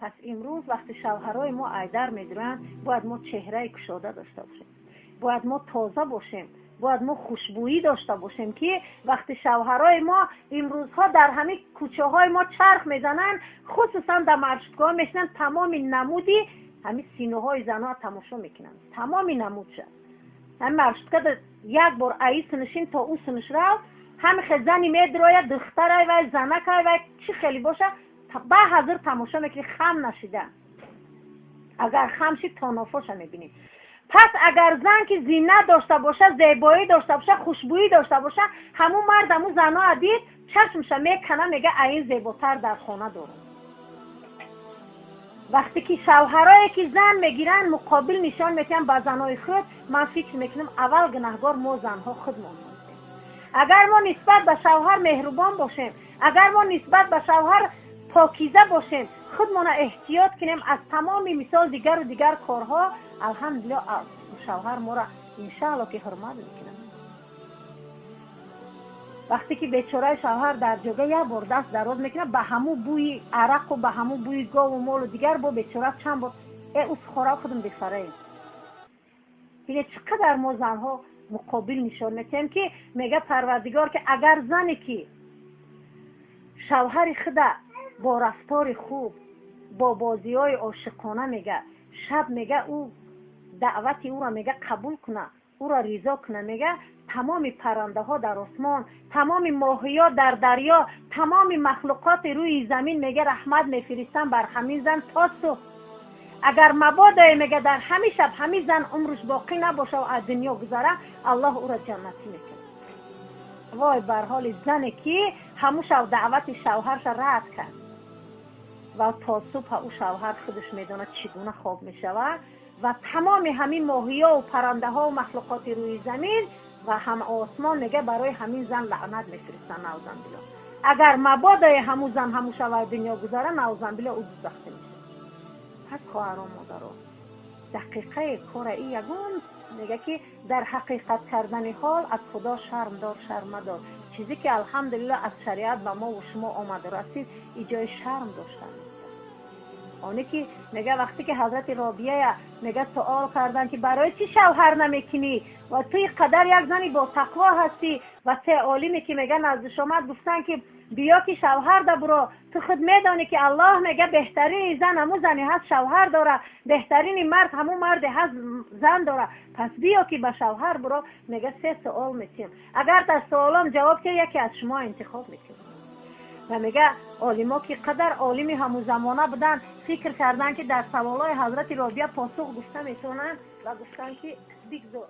Пас имрӯз вақти шавҳарои мо айдар медуранд, бояд мо чеҳраи кушода дошта бошем, бояд мо тоза бошем, бояд мо хушбӯӣ дошта бошем, ки вақти шавҳарои мо имрӯзҳо дар ҳамин кӯчаҳои мо чарх мезананд, хусусан дар маршруткаҳо мешинанд, тамоми намуди ҳамин синоҳои занҳо тамошо мекунанд, тамоми намудша. Ҳамин маршрутка як бор аи синишин то ӯ синиш рав, ҳами хел зани медрояд, духтарай вай, занакай вай, чӣ хеле боша, ба ҳазир тамошо мекунӣ, хам нашида. Агар хам шид, то нофоша мебинӣ. Пас агар зан ки зинат дошта боша, зебоӣ дошта боша, хушбӯӣ дошта боша, ҳамун мард ҳамун заноа дид, чашмша мекана, мега аин зеботар дар хона дорам. Вақте ки шавҳарое ки зан мегиранд, муқобил нишон метиҳанд ба занои худ, ман фикр мекунам, аввал гунаҳгор мо занҳо худмон ҳастем. Агар мо нисбат ба шавҳар меҳрубон бошем, агар мо нисбат ба шавҳар покиза бошем, худмона эҳтиёт кунем аз тамоми мисол дигару дигар корҳо, алҳамдулиллоҳ шавҳар моро иншаалло ки ҳурмат мекунад. Вақте ки бечораи шавҳар дар ҷога як бор даст дароз мекунад, ба ҳамун бӯи арақу ба ҳамун бӯи гову молу дигар бо бечора чанд бор ӯ сухора худам бефараем. Бинед, чӣ қадар мо занҳо муқобил нишон метиҳем, ки мега Парвардигор, ки агар зане ки шавҳари худа бо рафтори хуб, бо бозиҳои ошиқона, мега, шаб, мега, ӯ даъвати ӯро, мега, қабул куна, ӯро ризо куна, мега, тамоми паррандаҳо дар осмон, тамоми моҳиё дар дарё, тамоми махлуқоти рӯи замин, мега, раҳмат мефиристанд бар ҳамин зан то субҳ. Агар мабодое, мега, дар ҳамин шаб ҳамин зан умрш боқӣ набошаву аз дунё гузара, Аллоҳ ӯро ҷаннатӣ мекунад. Вой бар ҳоли зане ки ҳамун шаб даъвати шавҳарша рад кард ва то субҳа ӯ шавҳар худаш медонад чӣ гуна хоб мешавад, ва тамоми ҳамин моҳиёву паррандаҳову махлуқоти рӯи замин ва ҳам осмон, мега, барои ҳамин зан лаънат мефиристанд, наъузанбилло. Агар мабодое ҳамун зан ҳамун шав аз дунё гузара, наъузанбилло, ӯ дузахтӣ мешавад. Пас хоҳарон, модаро, дақиқаи кора и ягон мега ки дар ҳақиқат кардани ҳол аз Худо шарм дор, шарм мадор. Чизе ки алҳамдулилло аз шариат ба мо ва шумо омада расид, и ҷои шарм доштан нест. Оне ки мега вақте ки ҳазрати Робияя, мега, суол карданд, ки барои чӣ шавҳар намекунӣ ва ту ин қадар як зани ботақво ҳастӣ, ва се олиме ки, мега, наздиш омад, гуфтанд, ки биё ки шавҳар да буро, ту худ медонӣ, ки Аллоҳ мега, беҳтарини зан ҳамун зане ҳаст шавҳар дора, беҳтарини мард ҳамун марде ҳаст зан дора, пас биё ки ба шавҳар буро. Мега, се суол метиҳем, агар дар суолом ҷавоб диҳ, яке аз шумо интихоб мекунем. Ва мега, олимо ки қадар олими ҳамун замона буданд, фикр карданд, ки дар саволҳои ҳазрати Робия посух гуфта метавонанд, ва гуфтанд, ки бигзор.